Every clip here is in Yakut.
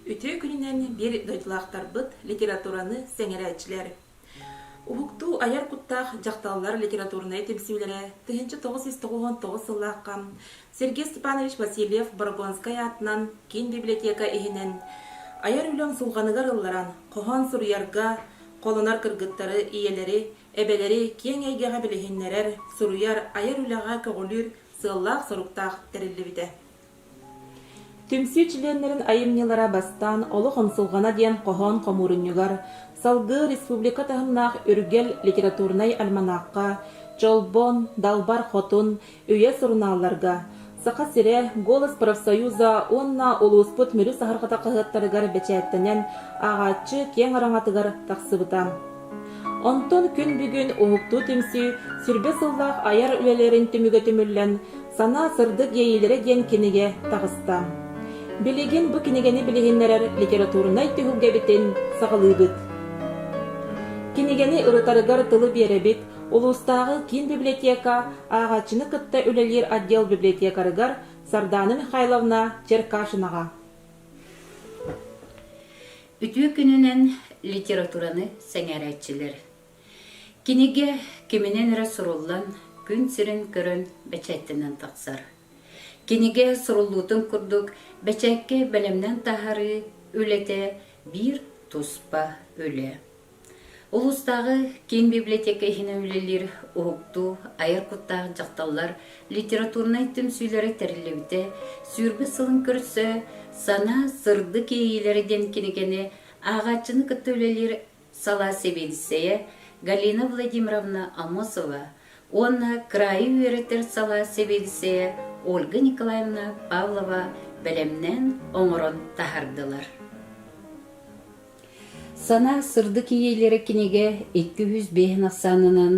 Үтүө күнүнэн биир дойдулаахтарбыт, литератураны сэҥэрээччилэр! Уһуктуу айар куттаах дьахталлар литературнай түмсүүлэрэ 1999 сыллаахха Сергей Степанович Васильев Борогонскай аатынан киин библиотека иһинэн айар үлэ умсулҕаныгар ылларан, хоһоон суруйарга холонор кыргыттары, ийэлэри, эбэлэри киэҥ эйгэҕэ билиһиннэрэр, суруйар, айар үлэҕэ көҕүлүүр сыаллаах-соруктаах тэриллибитэ. Түмсүү чилиэннэрин айымньылара бастаан «Олох умсулҕана» диэн хоһоон хомуурунньугар, салгыы республика таһымнаах «Үргэл» литературнай альманахха, «Чолбон», «Далбар Хотун», «Үйэ» сурунаалларга, «Саха сирэ», «Голос профсоюза» уонна улууспут Мүрү саһарҕата хаһыаттарыгар бэчээттэнэн ааҕааччы киэҥ араҥатыгар тахсыбыта. Онтон күн бүгүн Уһуктуу түмсүү сүрбэ сыллаах айар үлэлэрин түмүгэ түмүллэн, Санаа сырдык иэйиилэрэ диэн кинигэ таҕыста. Билигин бу кинигэни билиһиннэрэр литературнай түһүлгэбитин саҕалыыбыт. Кинигэни ырытарыгар тылы биэрэбит улуустааҕы киин библиотека ааҕааччыны кытта үлэлиир отдел библиотекарыгар Сардаана Михайловна Черкашинаҕа. Үтүө күнүнэн литератураны сэҥээрээччилэр. Кинигэ киминэн эрэ суруллан, күн сирин көрөн бэчээттэнэн тахсар. Кинигэ суруллуутун курдук бэчээккэ бэлэмнэн таһаарыы үлэтэ биир туспа үлэ. Улуустааҕы киин библиотека иһинэн үлэлиир Уһуктуу айар куттаах дьахталлар литературнай түмсүүлэрэ тэриллибитэ 20 сылын көрсө «Санаа сырдык иэйиилэрэ» диэн кинигэни ааҕааччыны кытта үлэлиир салаа сэбиэдиссэйэ Галина Владимировна Амосова уонна кыраайы үөрэтэр салаа сэбиэдиссэйэ Ольга Николаевна Павлова бэлэмнээн оҥорон таһаардылар. Санаа сырдык иэйиилэрэ кинигэ 205 ахсаанынан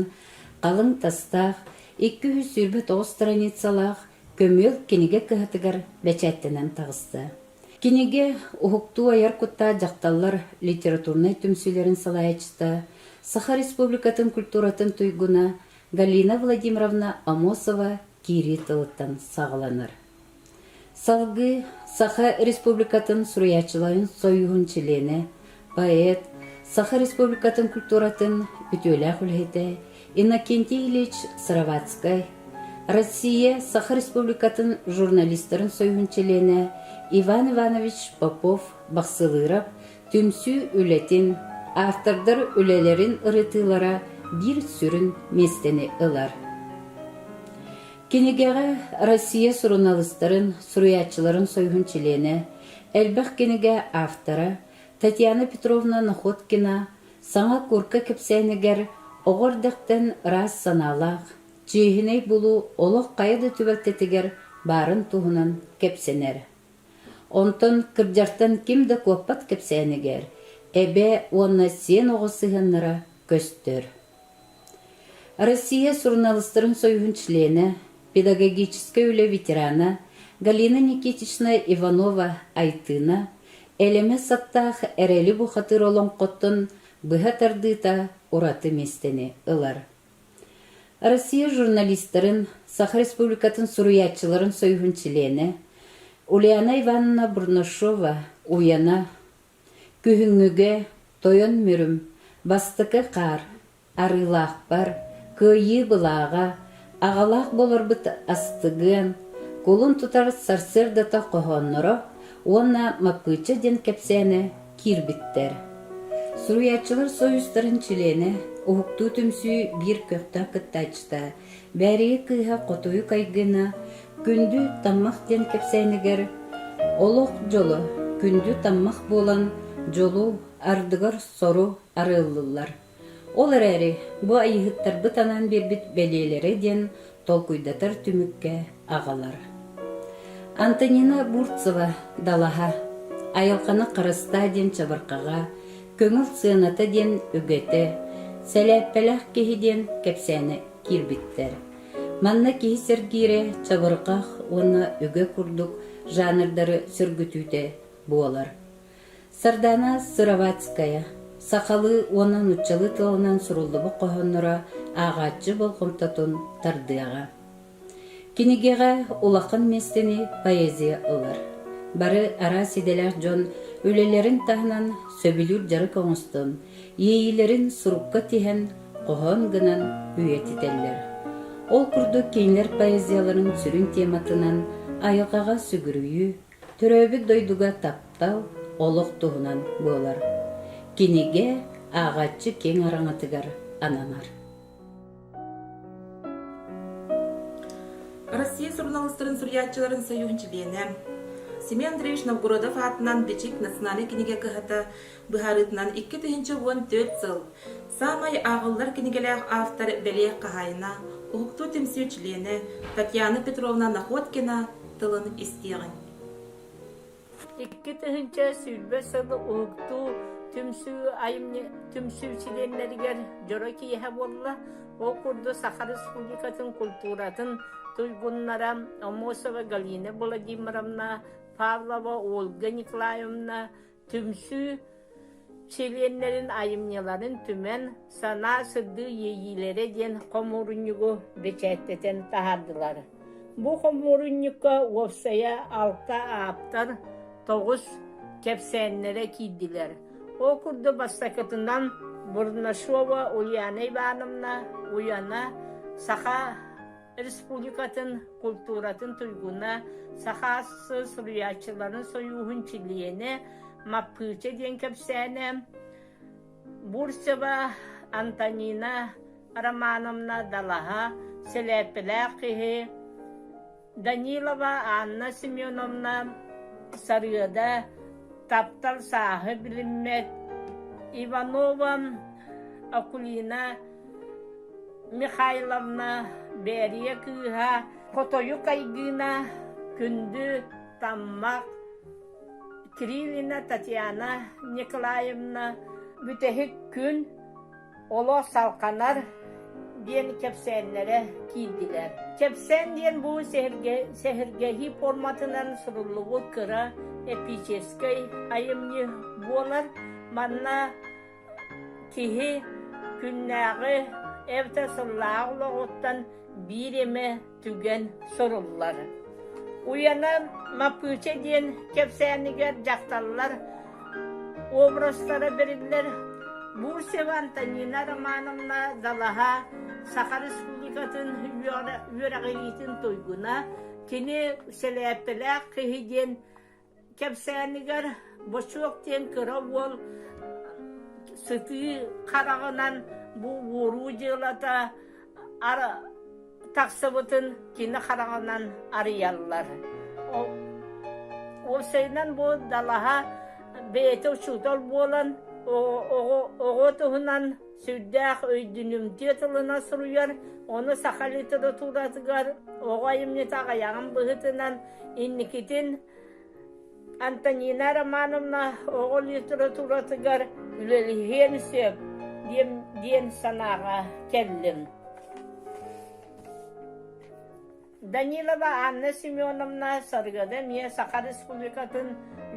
халыҥ тастаах, 229 страницалаах көмүөл кинигэ кыһатыгар бэчээттэнэн таҕыста. Кинигэ уһуктуу айар куттаах дьахталлар литературнай түмсүүлэрин салайааччыта, Саха Республикатын культуратын туйгуна Галина Владимировна Амосова киирии тылыттан саҕаланар. Салгыы Саха Республикатын суруйааччыларын сойууһун чилиэнэ, поэт, Саха Республикатын культуратын үтүөлээх үлэһитэ Иннокентий Ильич Сыроватскай, Россия Саха Республикатын журналистарын сойууһун чилиэнэ Иван Иванович Попов Бахсылыырап түмсүү үлэтин, автордар үлэлэрин ырытыылара биир сүрүн миэстэни ылар. Кинигэҕэ Россия суруналыыстарын, суруйааччыларын сойууһун чилиэнэ, элбэх кинигэ автора Татьяна Петровна Находкина Саҥа куурка кэпсээнигэр оҕо эрдэхтэн ыраас санаалаах, чиэһинэй булуу олох хайа да түбэлтэтигэр баарын туһунан кэпсэнэр. Онтон кырдьартан ким да куоппат кэпсээнигэр эбэ уонна сиэн оҕо сыһыаннара көстөр. Россия суруналыыстарын сойууһун чилиэнэ, педагогическай үлэ ветерана Галина Никитична Иванова-Айтыына Элэмэс саттаах эрэли бухатыыр олоҥхоттон быһа тардыыта ураты миэстэни ылар. Россия журналистарын, Саха Республикатын суруйааччыларын сойууһун чилиэнэ Ульяна Ивановна Бурнашова Уйана Күһүҥҥүгэ Тойон Мүрүм, Бастакы хаар, Арыылаахпар, Кыайыы былааҕа, Аҕалаах буоларбыт астыгыан, Кулун тутар сарсыардата хоһоонноро уонна Маппыыча диэн кэпсээнэ киирбиттэр. Суруйааччылар сойуустарын чилиэнэ, Уһуктуу түмсүү биир көхтөөх кыттааччыта, Бээрийэ кыыһа Хотуйук Айгына Күндү таммах диэн кэпсээнигэр олох дьоло күндү таммах буолан дьолу, ардыгар сору арыаллыыллар. Ол эрээри бу айыыһыттарбыт анаан биэрбит бэлиэлэрэ диэн толкуйдатар түмүккэ аҕалар. Антонина Бурцева «Далаһа», «Айылҕаны харыстаа» диэн чабырҕаҕа, «Көҥүл сыаната» диэн үгэтэ, «Сэлээппэлээх киһи» диэн кэпсээнэ киирбиттэр. Манна киһи сэргиирэ чабырҕах уонна үгэ курдук жанрдары сөргүтүүтэ буолар. Сардаана Сыроватская сахалыы уонна нууччалыы тылынан суруллубут хоһоонноро ааҕааччы болҕомтотун тардыаҕа. Кинигэҕэ улахан миэстэни поэзия ылар. Бары араас идэлээх дьон Үлэлэрин таһынан сөбүлүүр дьарык оҥостон, иэйиилэрин сурукка тиһэн, хоһоон гынан үйэтитэллэр. Ол курдук кинилэр поэзияларын сүрүн тематынан айылҕаҕа сүгүрүйүү, төрөөбүт дойдуга таптал, олох туһунан буолар. Кинигэ ааҕааччы киэҥ араҥатыгар ананар. Россия суруналыыстарын суруйааччыларын союһун чилиэнэ Семен Андреевич Новгородов аатынан Бичик национальнай кинигэ кыһата быһаарыытынан 2014 сыл саамай ааҕыллар кинигэлээх автор бэлиэ хаһаайына, Уһуктуу түмсүү чилиэнэ Татьяна Петровна Находкина тылын истиэҕиҥ. 2020 сыл Уһуктуу түмсүү айымньы түмсүү чилиэннэригэр дьоро киэһэ буолла. Ол курдук Саха Республикатын культуратын туйгуннара Аммосова Галина Владимировна, Павлова Ольга Николаевна Түмсүү чилиэннэрин айымньыларын түмэн «Санаа сырдыы иэйиилэрэ» диэн хомуурунньугу бэчээттэтэн таһаардылар. Бу хомуурунньукка уопсайа алта ааптар, тоҕус кэпсээннэрэ киирдилэр. Ол курдук бастакытынан Бурнашова Ульяна Ивановна Уйана Саха Республикатын култууратын туйгуна, Саха суруйааччыларын сойууһун чилиэнэ Маппыыча диэн кэпсээнэ, Бурцева Антонина Романовна Далаһа Сэлээппэлээх киһи, Данилова Анна Семеновна Сарыада Таптал сааһы билиммэт, Иванова Акулина Михайловна Бээрийэ кыыһа Хотойук Айгыына Күндү Таммах Кириллина Татьяна Николаевна Бүтэһик күн олох салҕанар диэн кэпсээннэрэ киирдилэр. Кэпсээн диэн бу сэһэргэһии форматынан суруллубут кыра эпическэй айымньы буолар. Манна Киһи күннээҕи эбэтэр сыллааҕы олоҕуттан биир эмэ түгэн суруллар. Уйана Маппыыча диэн кэпсээнигэр дьахталлар образтара бэриллэр. Бурцева Антонина Романовна Далаһа Саха Республикатын үөрэҕириитин туйгуна, кини сэлээппэлээх киһи диэн Кэпсээнигэр Бочуок диэн кыра уол сытыы хараҕынан бу уоруу дьыалата тахсыбытын кини хараҕынан арыйаллар. Уопсайынан бу далаһа бэйэтэ учуутал буолан оҕо туһунан сүрдээх өйдүнүмтүө тылынан суруйар, ону саха литературатыгар оҕо айымньыта аҕыйаҕын быһыытынан Инникитин Антонина Романовна оҕо литературатыгар үлэлэһиэн сөп диэн, диэн санааҕа кэллим. Данилова Анна Семеновна Саргыда эмиэ Саха Республикатын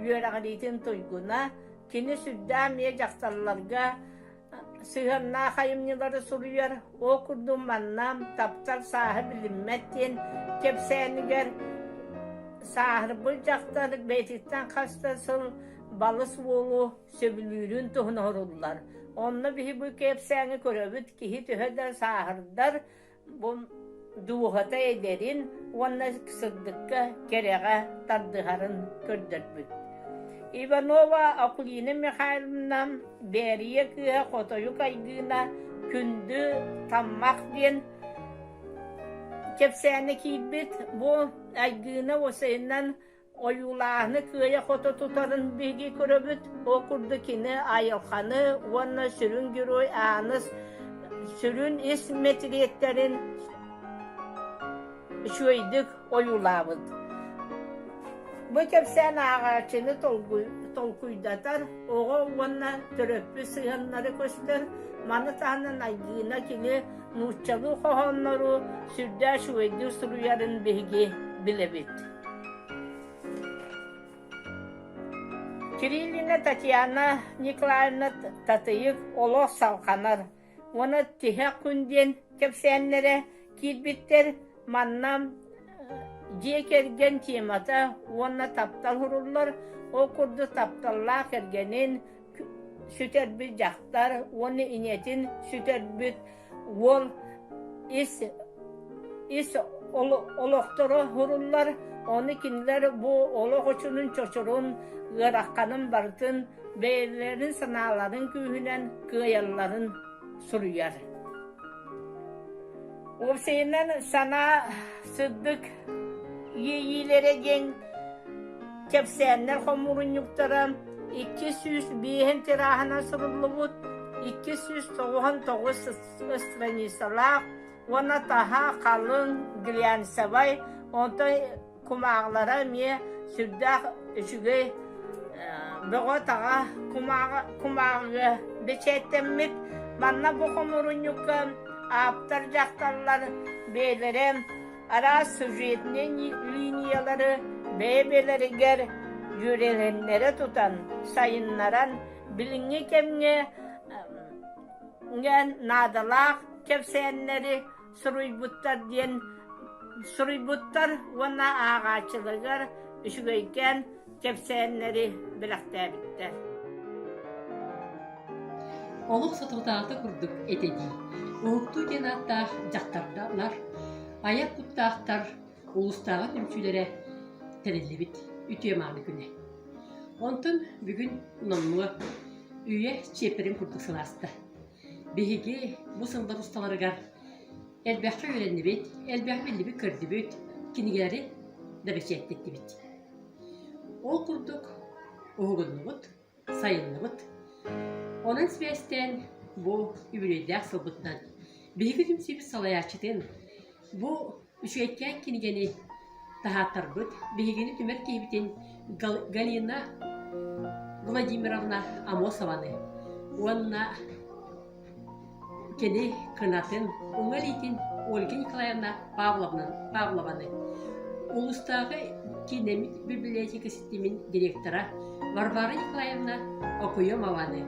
үөрэҕириитин туйгуна, кини сүрдээх эмиэ дьахталларга сыһыаннаах айымньылары суруйар, ол курдук манна «Таптал сааһы билиммэт» диэн кэпсээнигэр сааһырбыт дьахтар бэйэтиттэн хас да сыл балыс уолу сөбүлүүрүн туһунан суруллар. Онно биһи бу кэпсээни көрөбүт, киһи төһө да сааһырдар, Бу дууһата эдэрин уонна сырдыкка, кэрэҕэ тардыһарын көрдөрбүт. Иванова Акулина Михайловна Бээрийэ кыыһа Хотойук Айгыына Күндү Таммах диэн кэпсээнэ киирбит. Бу Айгыына уосайынан Ойуулааһыны кыайа-хото тутарын биһиги көрөбүт. Ол курдук кини айылҕаны уонна сүрүн герой Ааныс сүрүн ис мэтириэттэрин үчүгэйдик ойуулаабыт. Бу кэпсээн ааҕааччыны толкуйдатар, оҕо уонна төрөппүт сыһыаннара көстөр. Маны таһынан Айгыына кини нууччалыы хоһооннору сүрдээх үчүгэйдик суруйарын биһиги билэбит. Кириллина Татьяна Николаевна Татыйык олох салҕанар уонна Тиһэх күн диэн кэпсээннэрэ киирбиттэр. Манна Дьиэ кэргэн темата уонна таптал суруллар, ол курдук тапталлаах кэргэнин сүтэрбит дьахтар уонна ийэтин сүтэрбит уол ис ис олохторо суруллар, ону кинилэр бу олох очунун чочурун, ыараханын барытын бэйэлэрин санааларын күүһүнэн кыайалларын суруйар. Уопсайынан санаа сырдык иэйиилэрэ диэн кэпсээннэр хомуурунньуктара 205 тираһынан суруллубут 299 страницалаах уонна таһа халыҥ глянцевай онтон кумааҕылара эмиэ сүрдээх үчүгэй бөҕө-таҕа кумааҕыга бэчээттэммит. Манна бу хомуурунньукка ааптар дьахталлар бэйэлэрэ араас сюжетнай линиялары бэйэ-бэйэлэригэр дьүөрэлэннэрэ тутан, сайыннаран билиҥҥи кэмҥэ наадалаах кэпсээннэри суруйбуттар диэн суруйбуттар уонна ааҕааччыларыгар үчүгэйкээн кэпсээннэри бэлэхтээбиттэр. Олох соторутааҕыта курдук этэ дии. Уһуктуу диэн ааттаах дьахталлар, айар куттаахтар улуустааҕы түмсүүлэрэ тэриллибит үтүө-мааны күнэ. Онтон бүгүн номнуо үйэ чиэппэрин курдук сылааста. Биһиги бу сыллар усталарыгар элбэххэ үөрэннибит, элбэҕи биллибит-көрдүбүт, кинигэлэри да бэчээттэттибит. Ол курдук уһугуннубут, сайынныбыт. Онон сибээстээн бу үбүлүөйдээх сылбытынан биһиги түмсүүбүт салайааччытын бу Үчүгэйкээн кинигэни таһааттарбыт, биһигини түмэр киһибитин Галина Владимировна Амосованы уонна кини кынатын, уҥа илиитин Ольга Николаевна Павлованы, улуустааҕы киинэммит библиотека ситимин директора Варвара Николаевна Окуемованы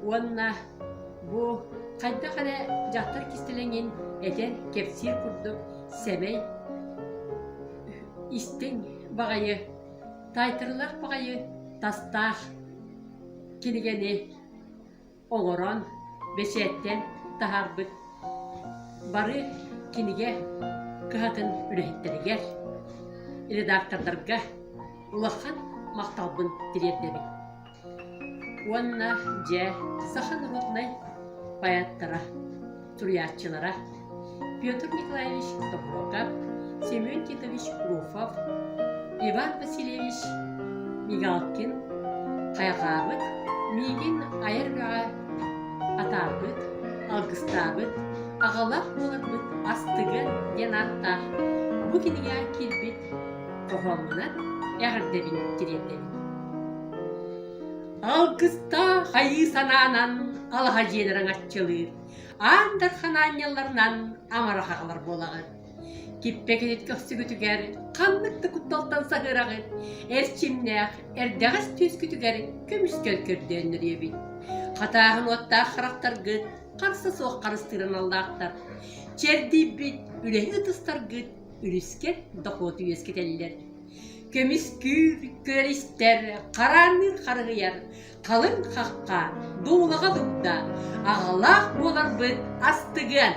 уонна Бу хайдах эрэ дьахтар кистэлэҥин этэн кэпсиир курдук сэмэй, истиҥ баҕайы, таайтарыылаах баҕайы тастаах кинигэни оҥорон, бэчээттэн таһаарбыт бары кинигэ кыһатын үлэһиттэригэр, редактордарга улахан махталбын тириэрдэбин. Уонна дьэ, саха норуодунай поэттара, суруйааччылара Петр Николаевич Тобуруокап, Семен Титович Руфов, Иван Васильевич Мигалкин хайҕаабыт, миигин айар үлэҕэ атаарбыт, алгыстаабыт, аҕалаах буоларбыт астыга диэн ааттаах бу кинигэҕэ киирбит хоһооммунан эҕэрдэбин тириэрдэбин. Алгыстаах айыы санаанан алаһа дьиэлэр аҥаччылыыр, аан дархан аанньалларынан амарах аҕалар буолаҕыт. Киппэ кэтит көхсүгүтүгэр ханнык да кутталтан саһыараҕыт, эрчимнээх, эрдэҕэс түөскүтүгэр көмүскэл көрдөөннөрүөбүт. Хатааһын уоттаах харахтаргыт харса суох харыстыыр аналлаахтар. Чэрдийбит үлэһит ытыстаргыт үлүскэр дохуоту үөскэтэллэр. Көмүскүүр, көрөр-истэр, хараанныыр харыһыйар, халыҥ хахха, дуулаҕа дурда, аҕалаах буоларбыт астыгыан.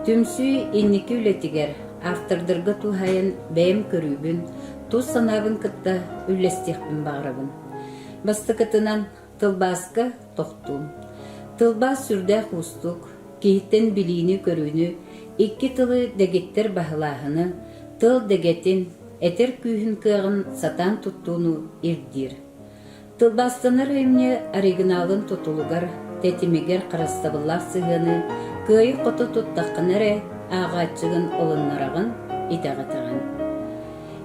Түмсүү инники үлэтигэр автордарга туһаайан бэйэм көрүүбүн, тус санаабын кытта үллэстиэхпин баҕарабын. Бастакытынан, Тылбааска тохтуум. Тылбаас сүрдээх уустук, киһиттэн билиини-көрүүнү, икки тылы дэгиттэр баһылааһыны, тыл дэгэтин, этэр күүһүн кыаҕын сатаан туттууну ирдиир. Тылбаастанар айымньы оригиналын тутулугар, тэтимигэр харыстабыллаах сыһыаны кыайы-хото туттаххына эрэ ааҕааччыгын ылыннараҕын, итэҕэтэҕин.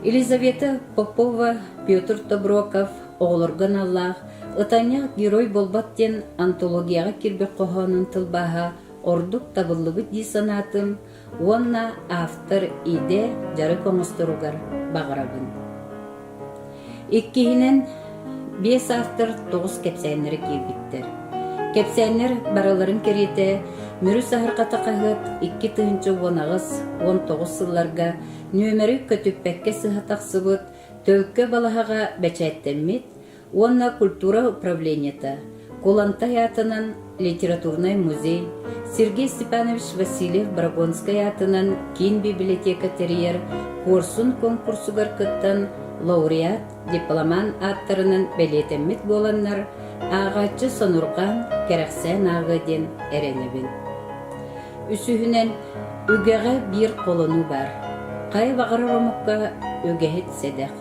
Елизавета Попова, Петр Тоброков оҕолорго аналлаах «Ытанньах герой буолбат» диэн антологияҕа киирбит хоһоонун тылбааһа ордук табыллыбыт дии санаатым уонна автор идэ дьарык оҥосторугар баҕарабын. Иккиһинэн, биэс автор тоҕус кэпсээннэрэ киирбиттэр. Кэпсээннэр барыларын кэриэтэ Мүрү саһарҕата хаһыат 2018-19 сылларга нүөмэри көтүппэккэ сыһа тахсыбыт Төлкө балаһаҕа бэчээттэммит уонна культура управлениета Кулантай аатынан литературнай музей, Сергей Степанович Васильев-Борогонскай аатынан киин библиотека тэрийэр Куорсун конкурсугар кыттан лауреат, дипломант ааттарынан бэлиэтэммит буоланнар, ааҕааччы сонурҕаан, кэрэхсээн ааҕыа диэн эрэнэбин. Үсүһүнэн, үгэҕэ биир холонуу баар. Хайа баҕарар омукка үгэһит сэдэх.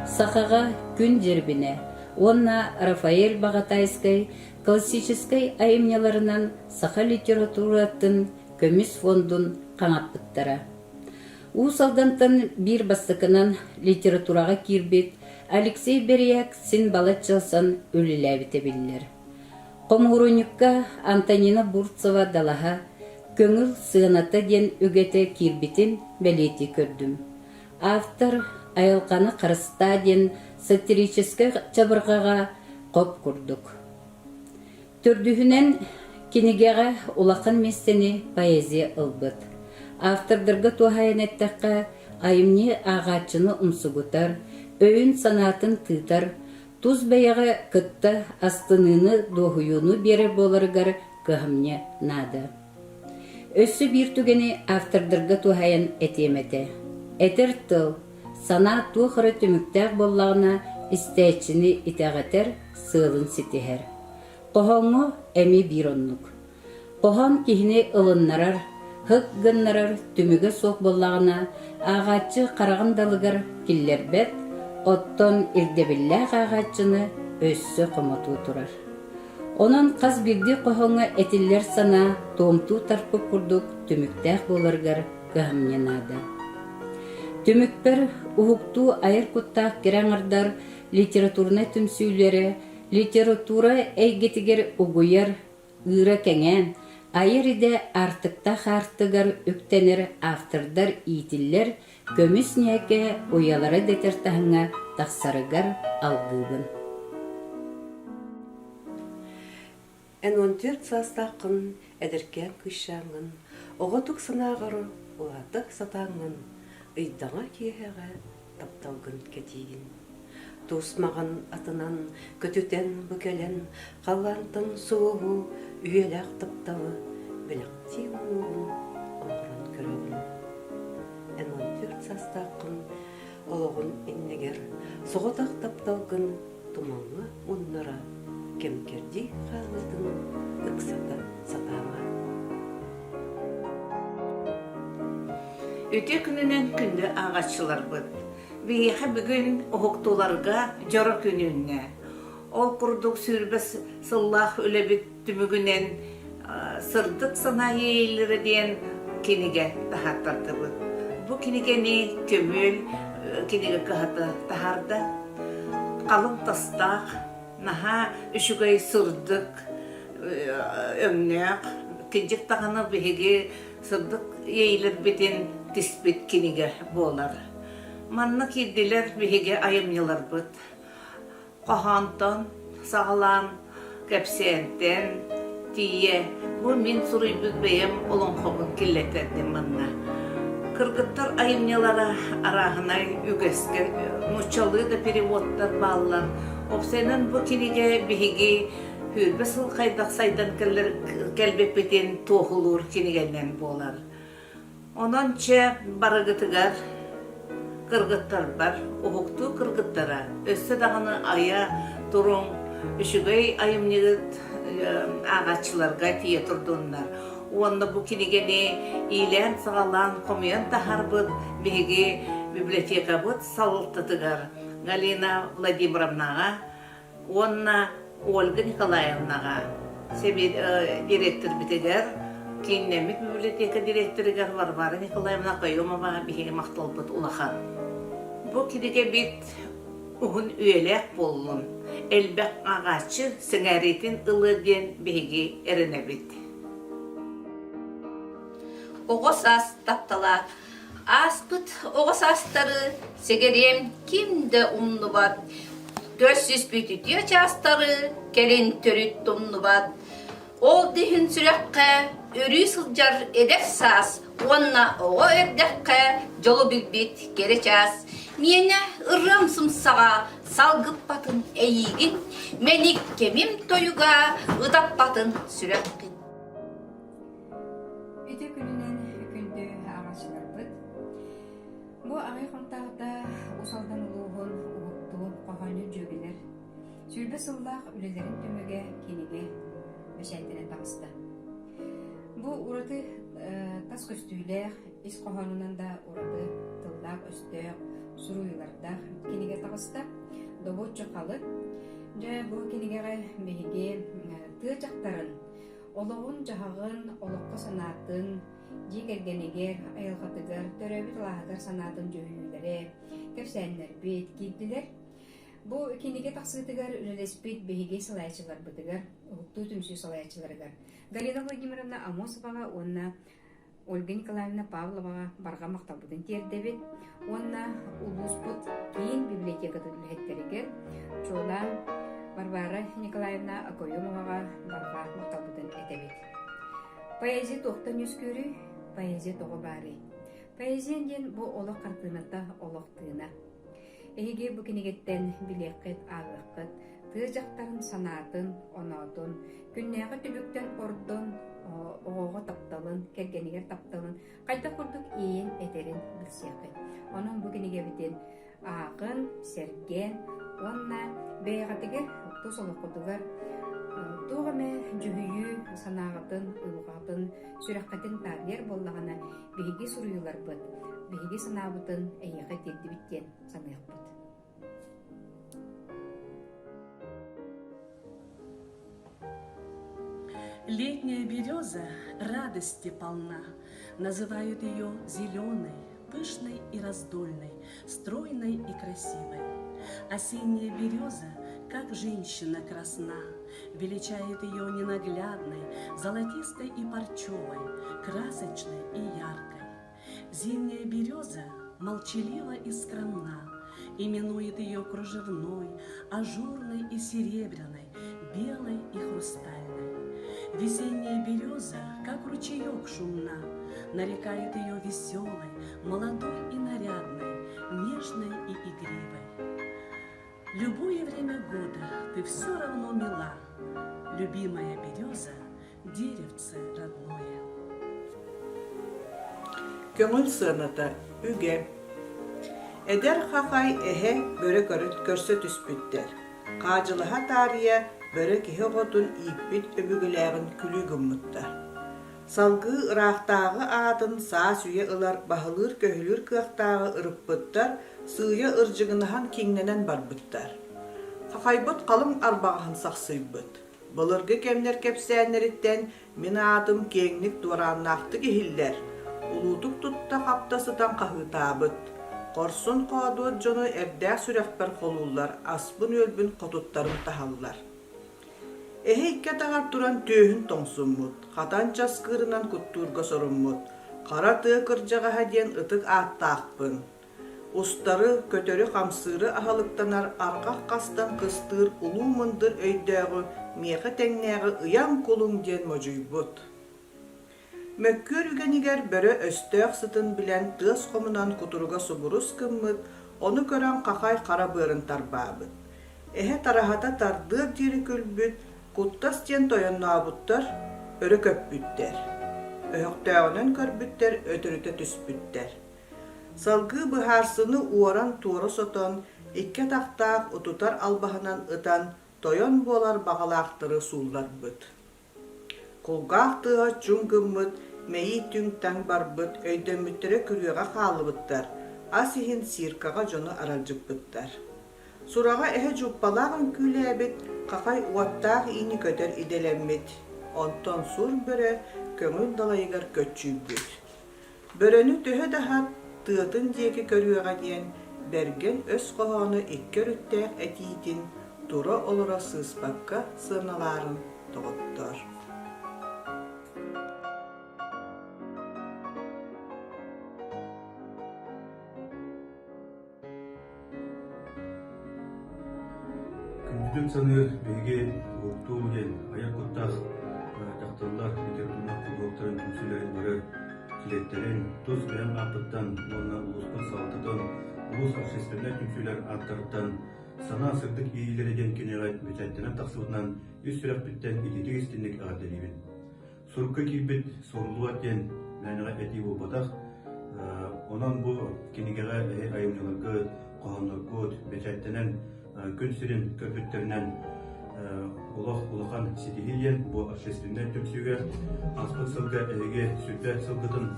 Сахаҕа күн дьирбинэ уонна Рафаэль Баҕатайскай классическай айымньыларынан саха литературатын көмүс фондун хаҥаппыттара. Уус Алдантан биир бастакынан литератураҕа киирбит Алексей Бэрияк син балачча ылсан үлэлээбитэ биллэр. Хомуурунньукка Антонина Бурцева-Далаһа «Көҥүл сыаната» диэн үгэтэ киирбитин бэлиэтии көрдүм. Автор «Айылҕаны харыстаа» диэн сатирическай чабырҕаҕа хоп курдук. Төрдүһүнэн, кинигэҕэ улахан миэстэни поэзия ылбыт. Автордарга туһаайан эттэххэ, айымньы ааҕааччыны умсугутар, өйүн-санаатын тыытар, тус бэйэҕэ кытта астыныыны, дуоһуйууну биэрэр буоларыгар кыһамньы наада. Өссө биир түгэни автордарга туһаайан этиэм этэ. Этэр тыл, санаа туох эрэ түмүктээх буоллаҕына, истээччини итэҕэтэр, сыалын ситиһэр. Хоһооҥҥо эмиэ биир оннук. Хоһоон киһини ылыннарар, һык гыннарар түмүгэ суох буоллаҕына, ааҕааччы хараҕын далыгар киллэрбэт, оттон ирдэбиллээх ааҕааччыны өссө хомотуу турар. Онон хас биирдии хоһооҥҥо этиллэр санаа туомтуу тарпыт курдук түмүктээх буоларыгар кыһамньы наада. Түмүкпэр уһуктуу айар куттаах кэрэ аҥардар литературнай түмсүүлэрэ литература эйгэтигэр угуйар, ыыра кэҥээн, айар идэ аартыктаах аартыгар үктэнэр автордар иитиллэр көмүс ньээкэ уйалара дэтэр таһымҥа тахсарыгар алгыыбын. Эн 14 саастааххын, эдэркээн кыысчааҥҥын, оҕотук санааҕар улаата сатааҥҥын, ыйдаҥа киэһэҕэ тапталгын кэтиигин. Тус маҕан атынан көтүтэн бу кэлэн, халлаантан суоһу үйэлээх тапталы бэлэхтии уҥуоҕун оҥорон көрөҕүн. Эн 14 саастааххын олоҕун иннигэр соҕотох тапталгын тумаҥҥа муннара кэм-кэрдии хаалыытын ыксата сатаама. Үтүө күнүнэн күндү ааҕааччыларбыт! Биһиэхэ бүгүн уһуктууларга дьоро күн үүннэ. Ол курдук 20 сыллаах үлэбит түмүгүнэн Сырдык санаа иэйиилэрэ диэн кинигэ таһааттардыбыт. Бу кинигэни Көмүөл кинигэ кыһата таһаарда. Халыҥ тастаах, наһаа үчүгэй сырдык өҥнөөх, кырдьык даҕаны биһиги сырдык иэйиилэрбитин тиспит кинигэ буолар. Манна киирдилэр биһиги айымньыларбыт. Хоһоонтон саҕалаан кэпсээнтэн тиийэ бу мин суруйбут бэйэм олоҥхобун киллэртэрдим манна. Кыргыттар айымньылара арааһынай үгэскэ нууччалыы да переводтар бааллар. Уопсайынан бу кинигэ биһиги сүүрбэ сыл хайдах сайдан кэлбиппитин туоһулуур кинигэнэн буолар. Онон чэ барыгытыгар кыргыттарбар уһуктуу кыргыттара өссө даҕаны айа туруҥ, үчүгэй айымньыгыт ааҕааччыларга тиийэ турдуннар. Уонна бу кинигэни иилээн-саҕалаан хомуйан таһаарбыт биһиги библиотекабыт салалтатыгар Галина Владимировнаҕа уонна Ольга Николаевнаҕа директорбитигэр кииннэммит библиотека директорыгар Варвара Николаевна Каюмова биһиги махталбыт улахан. Бу кинигэбит уһун үйэлээх буоллун, элбэх ааҕааччы сэҥээриитин ылыа диэн биһиги эрэнэбит. Оҕо саас таптала Ааспыт оҕо саастары сэгэриэм ким да умнубат, көрсүспүт үтүө чаастары кэлин төрүт тумнубат. Ол да иһин сүрэххэ өрүү сылдьар эдэр саас уонна оҕо эрдэххэ дьолу билбит кэрэ чаас миэнэ ырыам сымсаҕа салгыппатын эйиигин, мэник кэмим тойуга ытаппатын сүрэххин. Ити күнүнэн күндү ааҕааччыларбыт Бу аҕай хонтаахта Уус Алдан улууһун уһуктуу хоһоонньут дьүөгэлэр 20 сыллаах үлэлэрин түмүгэ кинигэ бэчээттэнэн таҕыста. Бу ураты тас көстүүлээх, ис хоһоонунан да ураты тыллаах-өстөөх, суруйуулардаах кинигэ таҕыста. Добуоччу халык. Дьэ, бу кинигэҕэ биһиги тыа дьахтарын олоҕун-дьаһаҕын, олоххо санаатын, дьиэ кэргэнигэр, айылҕатыгар, төрөөбүт алааһыгар санаатын дьүһүйүүлэрэ, кэпсээннэрбит киирдилэр. Бу кинигэ тахсыытыгар үлэлэспит биһиги салайааччыларбытыгар, Уһуктуу түмсүү салайааччыларыгар Галина Владимировна Амосоваҕа уонна Ольга Николаевна Павловаҕа барҕа махталбытын тиэрдэбит уонна улууспут киин библиотекатын үлэһиттэригэр чуолаан Варвара Николаевна Окоемоваҕа барҕа махталбытын этэбит. Поэзия туохтан үөскүүрүй? Поэзия тоҕо баарый? Поэзия диэн бу олох хартыыната, олох тыына. Эһиги бу кинигэттэн билиэххит, ааҕыаххыт, тыа дьахтарын санаатын, оноотун, күннээҕи түбүктэн ордон оҕоҕо тапталын, кэргэнигэр тапталын хайдах курдук иэйэн этэрин билсиэххит. Онон бу кинигэбитин ааҕын, сэргээн уонна бэйэҕитигэр тус олоххутугар туох эмэ дьүһүйүү санааҕытын, уйулҕаҕытын, сүрэххитин таарыйар буоллаҕына, биһиги суруйууларбыт, биһиги санаабытын эйиэхэ тиэрдибит диэн саныахпыт. Летняя береза радости полна, Называют ее зеленой, пышной и раздольной, стройной и красивой. Осенняя береза, как женщина красна, Величает ее ненаглядной, золотистой и парчевой, красочной и яркой. Зимняя береза молчалива и скромна, Именует ее кружевной, ажурной и серебряной, белой и хрустальной. Весенняя береза, как ручеек шумна, Нарекает ее веселой, молодой и нарядной, нежной и игривой. Любое время года ты все равно мила, Любимая береза, деревце родное. Көҥүл сыаната үгэ. Эдэр хахай эһэ бөрө көрсө түспүттэр. Хаадьылаһа таарыйа бөрө киһи оҕотун ииппит өбүгэлээҕин күлүү гыммыттар. Салгыы ыраахтааҕы аатын саас үйэ ылар баһылыыр-көһүлүүр кыахтааҕы ырыппыттар, сыыйа ырдьыгынаһан киҥнэнэн барбыттар. Хахайбыт халыҥ арбаҕаһын сахсыйбыт. Былыргы кэмнэр кэпсээннэриттэн мин аатым киэҥник дуорааннаахтык иһиллэр, улуутук тутта-хапта сытан хаһыытаабыт. Хорсун-хоодуот дьону эрдээх сүрэхпэр холууллар, аспын-үөлбүн хотуттарым таһаллар. Эһэ икки атаҕар туран түөһүн тоҥсуммут, хатан часкыырынан куттуурга соруммут, хара тыа кырдьаҕаһа диэн ытык ааттаахпын. Устары, көтөрү-хамсыыры аһылыктанар арҕах хастан кыстыыр улуу мындыр өйдөөҕү миэхэ тэҥнээҕи ыйан кулуҥ диэн модьуйбут. Мөккүөр үгэнигэр бөрө өстөөх сытын билэн тыас хомунан кутуруга субурус гыммыт, ону көрөн хахай хара быарын тарбаабыт. Эһэ тараһата тардыар диэри күлбүт, куттас диэн тойоннообуттар, өрө көппүттэр. Өһөхтөөҕүнэн көрбүттэр, өтөрүтэ түспүттэр. Салгыы быһаарсыны уоран туора сотон, икки атахтаах утутар албаһынан ытан тойон буолар баҕалаахтары суулларбыт. Кулгаах тыаһа чуҥ гыммыт, мэйии түҥ-таҥ барбыт, өйдөммүттэрэ күрүөҕэ хааллыбыттар, ас иһин циркаҕа дьону аралдьыппыттар. Сураҕа эһэ дьууппалаах үҥкүүлээбит, хахай уоттаах иини көтөр идэлэммит, онтон сур бөрө көҥүл далайыгар көччүйбүт. Бөрөнү төһө да аһат, тыатын диэки көрүөҕэ диэн бэргэн өс хоһооно икки өрүттээх этиитин тура-олоро сыыспакка сыаналаарын доҕоттоор. Күндүтүн саныыр биһиги уһуктуу диэн айар куттаах дьахталлар литературнай куруһуоктарын түмсүүлэрин бары чилиэттэрин, тус бэйэм ааппыттан уонна улууспут салалтатын, улуус общественнай түмсүүлэр ааттарыттан Санаа сырдык иэйиилэрэ диэн кинигэҕэ бэчээттэнэн тахсыбытынан ис сүрэхпиттэн итиитик истинник эҕэрдэлиибин. Сурукка киирбит суруллубат диэн мээнэҕэ этии буолбатах. Онон бу кинигэҕэ эһи айымньыларгыт, хоһоонноргут бэчээттэнэн күн сирин көрбүттэринэн олох улахан ситиһии диэн бу общественнай түмсүүгэ ааспыт сылга эһиги сүрбэ сылгытын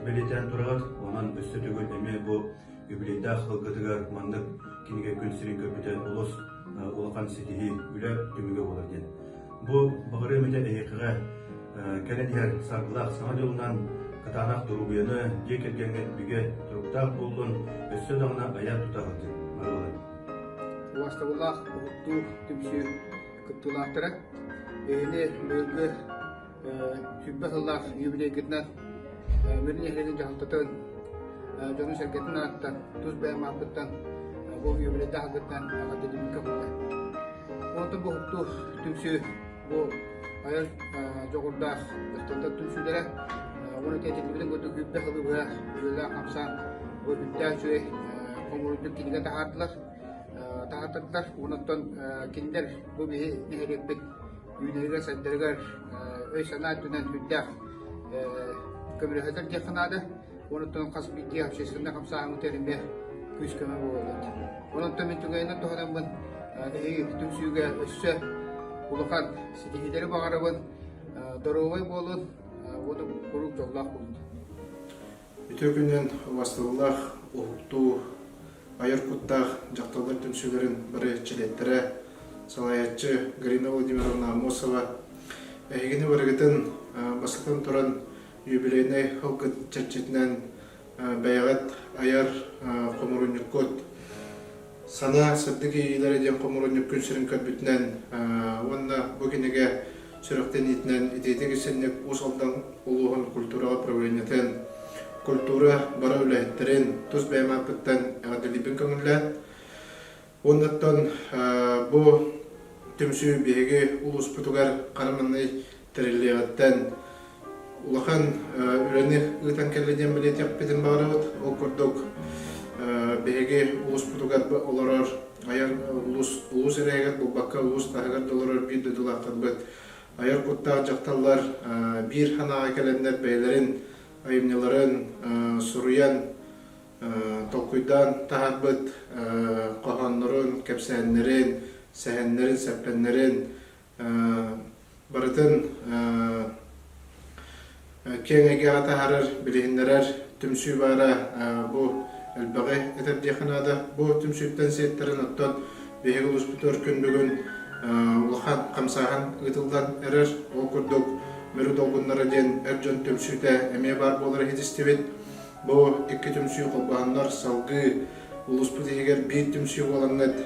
бэлиэтээн тураҕыт. Онон өссө төгүл эмиэ бу юбилейдаах сылгытыгар маннык кинигэ күн сирин көрбүтэ олус улахан ситиһии, үлэ түмүгэ буолар диэн. Бу баҕарыам этэ эһиэхэҕэ кэлэн иһэр саргылаах саҥа дьылынан кытаанах доруобуйаны, дьиэ кэргэҥҥит бигэ туруктаах буоллун, өссө даҕаны айа тута сылдьыҥ. Барыларын. Убаастабыллаах уһуктуу түмсүү кыттыылаахтара, эһини быйылгы 20 сыллаах юбилейгытынан Мүрү нэһилиэгин дьаһалтатын дьонун-сэргэтин ааттан, тус бэйэм ааппыттан бу юбилейдаах аҕыттан эҕэрдэлиибин көҕүллэ. Онтон бу уһуктуу түмсүү бу айар дьоҕурдаах дьахталлар түмсүүлэрэ уонна этиллибитин курдук үрдэ сылы быһа үлэлээх хамсаан бу үрдээх үчүгэй хомуурунньук кинигэ таһаардылар таһаартардылар. Онон кинилэр бу биһи нэһилиэкпит үүнэригэр-сайдарыгар өй-санаа өттүнэн сүрдээх көмөлөһөллөр диэххэ наада. Онуттан хас биирдии общественнай хамсааһыммытыгар эмиэ күүс-көмө буолаллар. Онон мин түгэнинэн туһанаммын эһиги түмсүүгэ өссө улахан ситиһиилэри баҕарабын, доруобай буолун уонна куруук дьоллоох буолун. Үтүө күнүнэн убастабыллаах уһуктуу айар куттаах дьахталлар түмсүүлэрин бары чилиэттэрэ, салайааччы Галина Владимировна Аммосова эһигини барыгытын бастатан туран юбилейнай сылгыт чэрчитинэн бэйэҕит айар хомуурунньуккут Санаа сырдык иэйиилэрэ диэн хомуурунньук күн сирин көрбүтүнэн уонна бу кинигэ сүрэхтэниитинэн итиитик исинник Уус Алдан улууһун культураҕа управлениетын, культура бары үлэһиттэрин тус бэйэм ааппыттан эҕэрдэлиибин көҥүллээн Уоннаттан бу түмсүү биһиги улууспутугар хара маҥнай тэриллиэҕиттэн улахан үлэни ыытан кэллэ диэн бэлиэтиэхпитин баҕарабыт. Ол курдук биһиги улууспутугар олорор айар улуус улуус эрэйигэр буолбакка улуус таһыгар да олорор биир дойдулаахтарбыт айар куттаах дьахталлар биир санааҕа кэлэннэр бэйэлэрин айымньыларын суруйан толкуйдаан таһаарбыт хоһооннорун, кэпсээннэрин, сэһэннэрин, сэппэннэрин барытын киэҥ эйгэҕэ таһаарар, билиһиннэрэр түмсүү баара бу элбэҕи этэр диэххэ наада. Бу түмсүүттэн сиэттэрэн оттон биһиги улууспутугар күн бүгүн улахан хамсааһын ыытыллан эрэр. Ол курдук Мүрү долгуннара диэн эр дьон түмсүүтэ эмиэ баар буолар иһитистибит. Бу икки түмсүү холбоһоннор салгыы улууспут иһигэр биир түмсүү буолаҥҥыт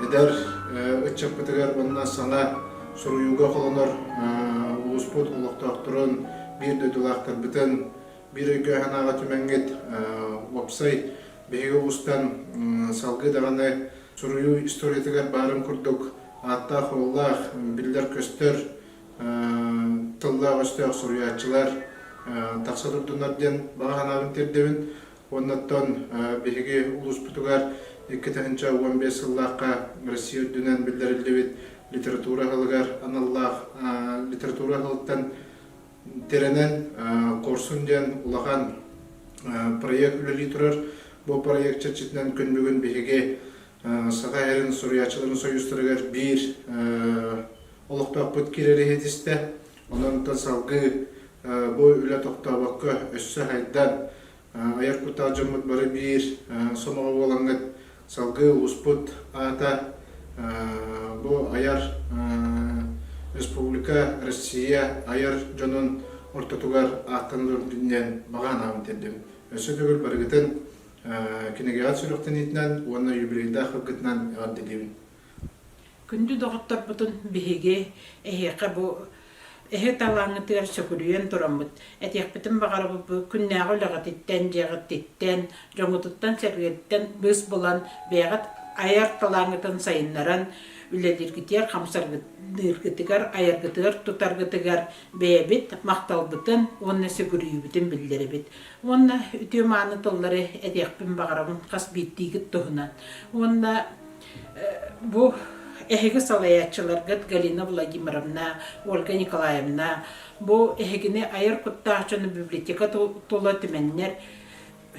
эдэр ыччаппытыгар уонна саҥа суруйууга холонор улууспут олохтоохторун, биир дойдулаахтарбытын биир өйгө-санааҕа түмэҥҥит уопсай биһиги улуустан салгыы даҕаны суруйуу историятыгар баарын курдук ааттаах-уоллаах, биллэр-көстөр тыллаах-өстөөх суруйааччылар тахса турдуннар диэн баҕа санаабын тиэрдэбин. Уоннаттан биһиги улууспутугар 2015 сыллаахха Россия үрдүнэн биллэриллибит литература сылыгар аналлаах литература сылыттан тирэнэн Куорсун диэн улахан проект үлэлии турар. Бу проект чэрчитинэн күн бүгүн биһиги Саха сирин суруйааччыларын союзтарыгар биир олохтоохпут киирэр иһитистэ. Онон салгыы бу үлэ тохтообокко өссө сайдан, айар куттаах дьоммут бары биир сомоҕо буолаҥҥыт салгыы улууспут аата бу айар республика, Россия айар дьонун ортотугар ааттанар үрдүнэн баҕа санаабын тиэрдэбин. Өссө төгүл барыгытын кинигэҕит сүрэхтэниитинэн уонна юбилейдаах ылгытынан эҕэрдэлиибин. Күндү доҕотторбутун биһиги эһиэхэ бу эһи талааҥҥытыгар сөкүрүйэн тураммыт, этиэхпитин баҕарабыт бу күннээҕи үлэҕититтэн, дьиэҕититтэн, дьоҥҥутуттан-сэргэҕититтэн быыс булан, бэйэҕит айар талааҥҥытын сайыннаран, үлэлииргитигэр, хамсаргыт толкуйдуургутугар, айаргытыгар, тутаргытыгар бэйэбит махталбытын уонна сүгүрүйүүбүтүн биллэрэбит. Уонна үтүө-мааны тыллары этиэхпин баҕарабын хас биирдиигит туһунан. Уонна бу эһиги салайааччыларгыт Галина Владимировна, Ольга Николаевна бу эһигини айар куттаах дьону библиотека тула түмэннэр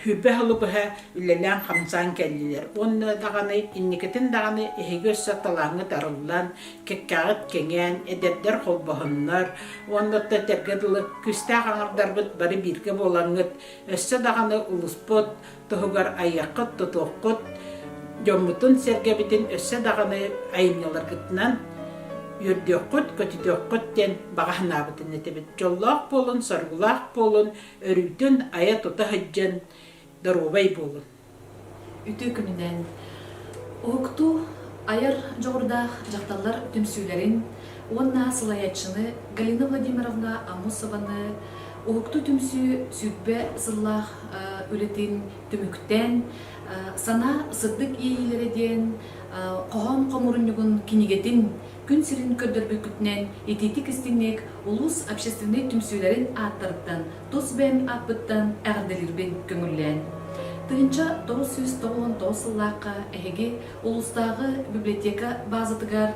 20 сылы быһа үлэлээн-хамсаан кэллилэр уонна даҕаны инникитин даҕаны эһиги өссө талааҥҥыт арыллан, кэккэҕит кэҥээн, эдэрдэр холбоһоннор уонна этэргэ дылы күүстээх аҥардарбыт бары бииргэ буолаҥҥыт өссө даҕаны улууспут туһугар айыаххыт, тутуоххут, дьоммутун-сэргэбитин өссө даҕаны айымньыларгытынан үөрдүөххүт, көтүтүөххүт диэн баҕа санаабытын этэбит. Дьоллоох буолун, соргулаах буолун, өрүүтүн айа-тута сылдьан доруобай буолун. Үтүө күнүнэн! Уһуктуу айар дьоҕурдаах дьахталлар түмсүүлэрин уонна салайааччыны Галина Владимировна Аммосованы Уһуктуу түмсүү 20 сыллаах үлэтин түмүктээн Санаа сырдык иэйиилэрэ диэн хоһоон хомуурунньугун кинигэтин күн сирин көрдөрбүккүтүнэн итиитик-истиҥник улуус общественнай түмсүүлэрин ааттарыттан тус бэйэм ааппыттан эҕэрдэлиирбин көҥүллээн. 1999 сыллаахха эһиги улуустааҕы библиотека базатыгар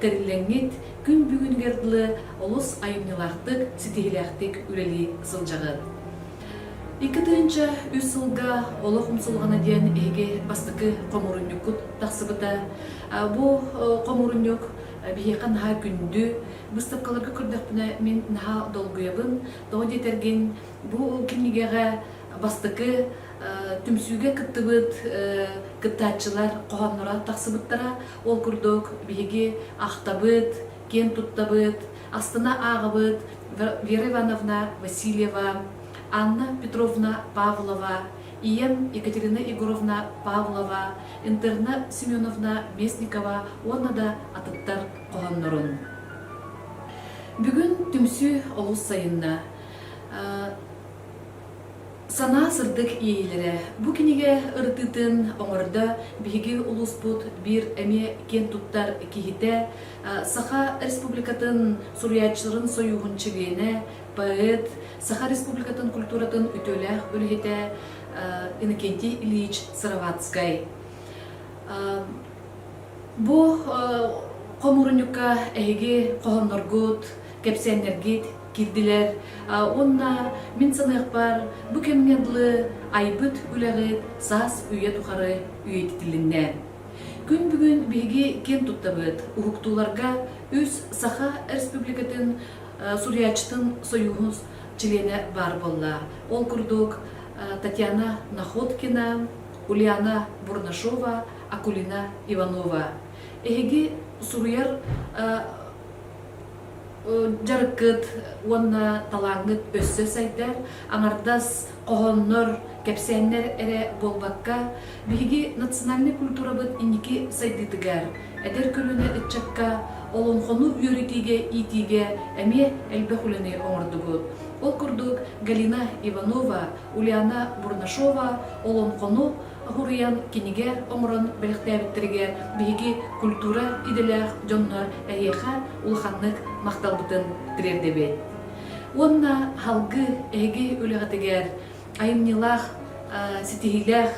тэриллэҥҥит күн бүгүнүгэр дылы олус айымньылаахтык, ситиһиилээхтик үлэлии сылдьаҕыт. 2003 сылга Олох умсулҕана диэн эһиги бастакы хомуурунньуккут тахсыбыта. Бу хомуурунньук биһиэхэ наһаа күндү. Быыстапкаларга көрдөхпүнэ мин наһаа долгуйабын. Тоҕо диэтэргин, бу кинигэҕэ бастакы түмсүүгэ кыттыбыт кыттааччылар хоһоонноро тахсыбыттара. Ол курдук биһиги ахтабыт, киэн туттабыт, астына ааҕабыт Вера Ивановна Васильева, Анна Петровна Павлова, ийэм Екатерина Егоровна Павлова, Интерна Семеновна Местникова уонна да атыттар хоһооннорун. Бүгүн түмсүү олус сайынна. Санаа сырдык иэйиилэрэ. Бу кинигэ ырытыытын оҥордо биһиги улууспут биир эмиэ киэн туттар киһитэ, Саха Республикатын суруйааччыларын сойууһун чилиэнэ, поэт, Саха Республикатын культуратын үтүөлээх үлэһитэ Иннокентий Ильич Сыроватскай. Бу хомуурунньукка эһиги хоһоонноргут, кэпсээннэргит киирдилэр уонна мин саныахпар бу кэмҥэ дылы айбыт үлэҕит саас үйэ тухары үйэтитилиннэ. Күн бүгүн биһиги киэн туттабыт, уһуктууларга үс Саха Республикатын суруйааччытын сойууһун чилиэнэ баар буолла. Ол курдук Татьяна Находкина, Ульяна Бурнашова, Акулина Иванова. Эһиги суруйар дьарыккыт уонна талааҥҥыт өссө сайдар, аҥардас хоһооннор, кэпсээннэр эрэ буолбакка, биһиги национальнай культурабыт инники сайдыытыгар, эдэр көлүөнэ ыччакка олоҥхону үөрэтиигэ, иитиигэ эмиэ элбэх үлэни оҥордугут. Ол курдук Галина Иванова, Ульяна Бурнашова олоҥхону Уһуруйан кинигэ оҥорон бэлэхтээбиттэригэр биһиги культура идэлээх дьоннор эһиэхэ улаханнык махталбытын тириэрдэбит. Уонна салгыы эһиги үлэҕитигэр айымньылаах, ситиһиилээх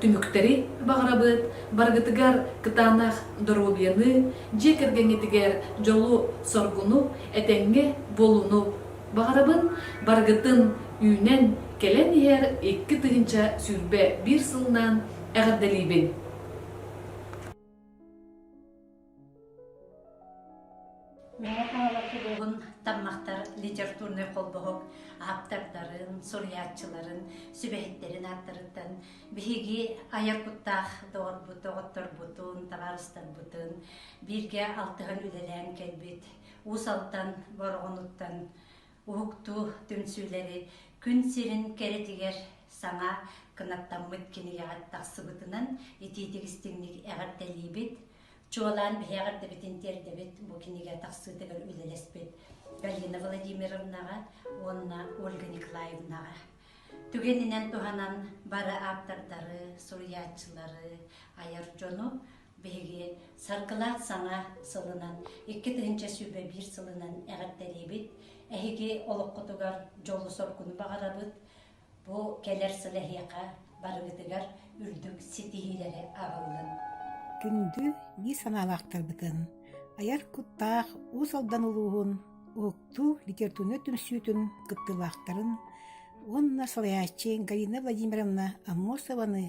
түмүктэри баҕарабыт, барыгытыгар кытаанах доруобуйаны, дьиэ кэргэҥҥитигэр дьолу-соргуну, этэҥҥэ буолууну Баҕарабын барыгытын үүнэн кэлэн иһэр 2021 сылынан эҕэрдэлиибин! Мэҥэ Хаҥалас улууһун Таммахтар литературнай холбоһук ааптардарын, суруйааччыларын, сүбэһиттэрин ааттарыттан биһиги айар куттаах доҕорбут, доҕотторбутун, табаарыстарбытын бииргэ алтыһан үлэлээн кэлбит Уус Алдан Бороҕонуттан уһуктуу түмсүүлэри күн сирин кэрэтигэр саҥа кынаттаммыт кинигэҕэ тахсыбытынан итиитик истиҥник эҕэрдэлиибит. Чуолаан биһи эҕэрдэбитин тиэрдэбит бу кинигэ тахсыытыгар үлэлэспит Галина Владимировнаҕа уонна Ольга Николаевнаҕа. Түгэнинэн туһанан бары ааптардары, суруйааччылары, айар дьону. Биһиги Саргылаах саҥа сылынан, 2021 сылынан эҕэрдэлиибит. Эһиги олоххутугар дьолу-соргуну баҕарабыт. Бу кэлэр сыл эһиэхэ барыгытыгар үрдүк ситиһиилэри аҕаллын. Күндү биир санаалаахтарбытын, айар куттаах Уус Алдан улууһун Уһуктуу литературнай түмсүүтүн кыттыылаахтарын уонна салайааччы Галина Владимировна Аммосованы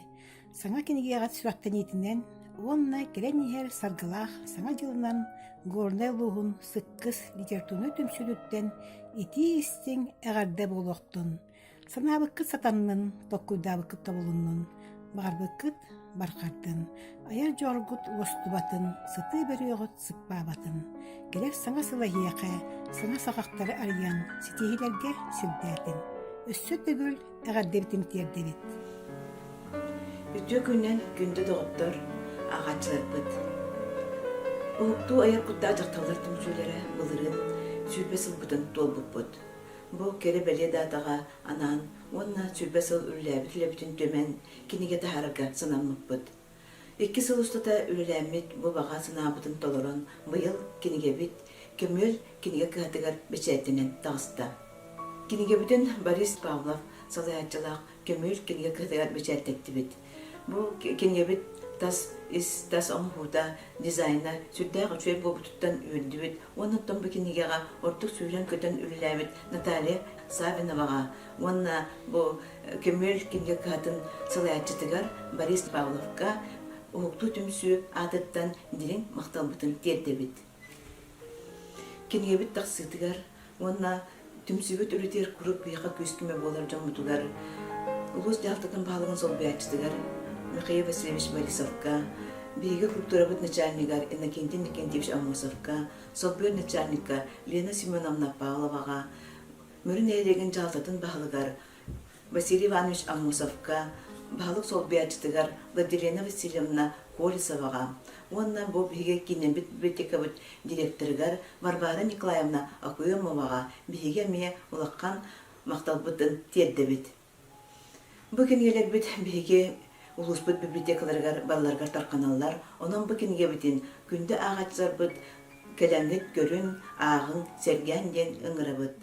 саҥа кинигэҕэ сүрэхтэниитинэн уонна кэлэн иһэр саргылаах Саҥа дьылынан Горнай улууһун Сыккыс литературнай түмсүүтүттэн итии-истиҥ эҕэрдэ буолуохтун! Санаабыккыт сатаннын, толкуйдаабыккыт тобулуннун, баҕарбыккыт барҕардын, айар дьоҕургут уостубатын, сытыы бөрүөҕүт сыппаабатын. Кэлэр саҥа сыл эһиэхэ саҥа саҕахтары арыйан, ситиһиилэргэ сирдээтин. Өссө төгүл эҕэрдэбитин тиэрдэбит. Үтүө күнүнэн күндү доҕоттор, ааҕааччыларбыт! Уһуктуу айар куттаах дьахталлар түмсүүлэрэ былырыын 20 сылбытын туолбуппут. Бу кэрэ-бэлиэ даатаҕа анаан уонна 20 сыл үлэлээбит үлэбитин түмэн кинигэ таһаарарга санаммыппыт. Икки сыл устата үлэлээммит бу баҕа санаабытын толорон быйыл кинигэбит Көмүөл кинигэ кыһатыгар бэчээттэнэн таҕыста. Кинигэбитин Борис Павлов салайааччылаах Көмүөл кинигэ кыһатыгар бэчээттэттибит. Бу кинигэбит тас ис тас оҥоһуута, дизайна сүрдээх үчүгэй буолбутуттан үөрдүбүт уонна оттон бу кинигэҕэ ордук сүүрэн-көтөн үлэлээбит Наталья Савиноваҕа уонна бу Көмүөл кинигэ кыһатын салайааччытыгар Борис Павловка Уһуктуу түмсүү аатыттан дириҥ махталбытын тиэрдэбит. Кинигэбит тахсыытыгар уонна түмсүүбүт үлэтигэр куруук биһиэхэ күүс-көмө буолар дьоммутугар улуус дьаһалтатын баһылыгын солбуйааччытыгар Михаил Васильевич Борисовка, биһиги культурабыт начальнигар Иннокентий Иннокентьевич Аммосовка, солбуйар начальникка Лена Семеновна Павловаҕа, Мүрү нэһилиэгин дьаһалтатын баһылыгар Василий Иванович Аммосовка, баһылык солбуйааччытыгар Владилена Васильевна Колесоваҕа уонна бу биһиги кииннэммит библиотекабыт директорыгар Варвара Николаевна Окоемоваҕа биһиги эмиэ улахан махталбытын тиэрдэбит. Бу кинигэлэрбит биһиги улууспут библиотекаларыгар барыларыгар тарҕаналлар. Онон бу кинигэбитин күндү ааҕааччыларбыт кэлэҥҥит көрүҥ, ааҕыҥ, сэргээҥ диэн ыҥырабыт.